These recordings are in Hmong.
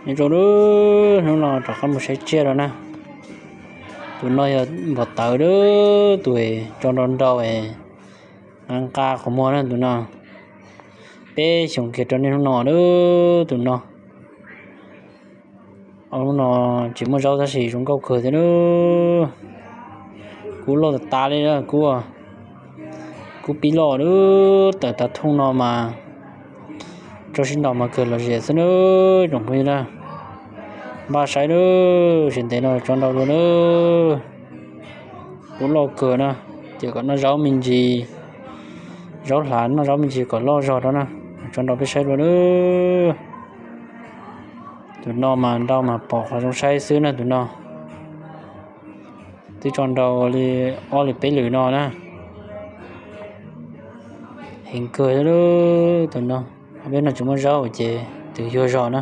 Nyob zoo lub hnub no rov qab mus saib tsiaj rau na. Tus no yog npam tawv lub tus tso nrau nrau nqa nqa qhov muag na tus no. Peb xyoos kiag rau niaj hnub no lub tus no. Hnub no tsis muaj zaub tab sis zoo nkauj kawg thiab lub. Kub loj tas tas li na kub. Kub pib loj lub tawm tas thooj no mas rau sib ntaus mas kawg lom zem xwb na. Tsoom phooj ywg na, npaj saib lub sij ntev no tso nrau dua na. Kub loj kawg na, ces kom noj zaub me ntsis, zaub hlav noj zaub me ntsis kom loj zog rau na. Tso nrau peb saib dua na. Tus no mas nrau mas pom qhov zoo saib xwb na tus no. Twb tso nrau li ob li peb lwm no na. Heev kawg thiab lub tus no. Peb no tsis muaj zaub ces twb yuag zog na.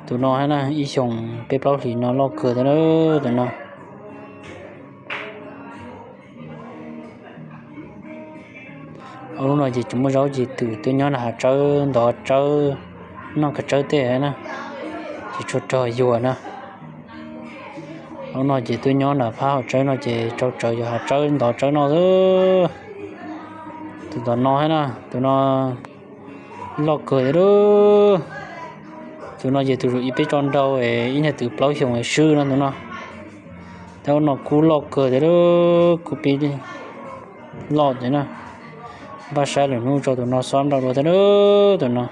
Tus no thiab na ib xyoos peb plaub hlis no loj kawg thiab lub tus no. Lub no ces tsis muaj zaub ces twb tuaj nyob nram hav tsawb ntov tsawb, noj kav tsawb tej na, ces tsuas raug yuag na. Lub no ces tuaj nyob nram phab hav tsawb no ces rau tsawv yog hav tsawb ntov tsawb noj xwb. Tus tom no thiab na, tus no loj kawg thiab lub. Tus no ces tus zaum ib peb tso nrau ib niag twv plaub xyoos swb no tus no. Thiab ub no kub loj kawg thiab lub, kub pib loj thiab na. Npaj saib lwm hnub tso tus no xob nrau dua thiab lub tus no.